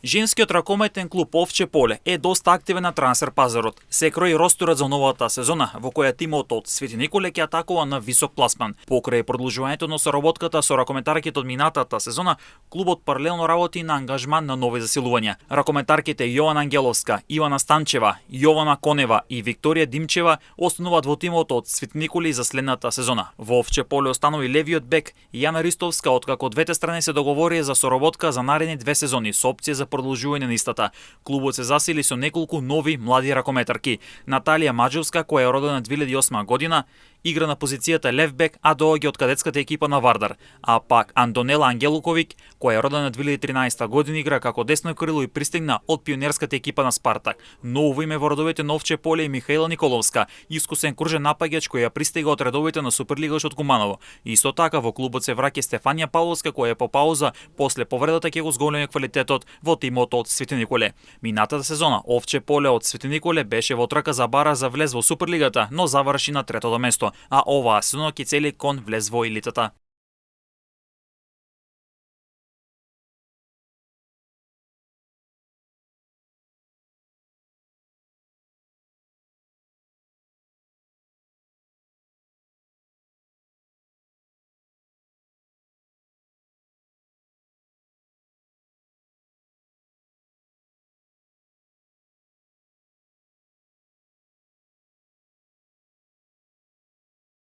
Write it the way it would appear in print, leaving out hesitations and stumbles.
Женскиот ракометен клуб Овче поле е доста активен на трансфер пазарот. Се крои ростурот за новата сезона, во која тимот од Свети Николе ќе атакува на висок пласман. Покрај продолжувањето на соработката со ракометарките од минатата сезона, клубот паралелно работи на ангажман на нови засилувања. Ракометарките Јована Ангеловска, Ивана Станчева, Јована Конева и Викторија Димчева остануваат во тимот од Свети Николи за следната сезона. Во Овче поле останува и левиот бек Јана Ристовска, откако двете страни се договори за соработка за наредни 2 сезони со опција за продолжување на истата. Клубот се засили со неколку нови млади ракометарки. Наталија Маџевска, која е родена 2008 година, игра на позицијата лев бек, а доаѓа од кадетската екипа на Вардар. А пак Антонела Ангелуковиќ, која е родена 2013 година, игра како десно крило и пристигна од пионерската екипа на Спартак. Ново име во редовите на Овче поле е Михаела Николовска, искусен кружен напаѓач која пристига од редовите на Суперлигаш од Куманово. Исто така во клубот се враќа Стефанија Павловска, која е по пауза после повредата ќе го зголеми квалитетот во тимот од Свети Николе. Минатата сезона Овче поле од Свети Николе беше во трка за бара за влез во Суперлигата, но заврши на третото место, а оваа сезона ќе цели кон влез во елитата.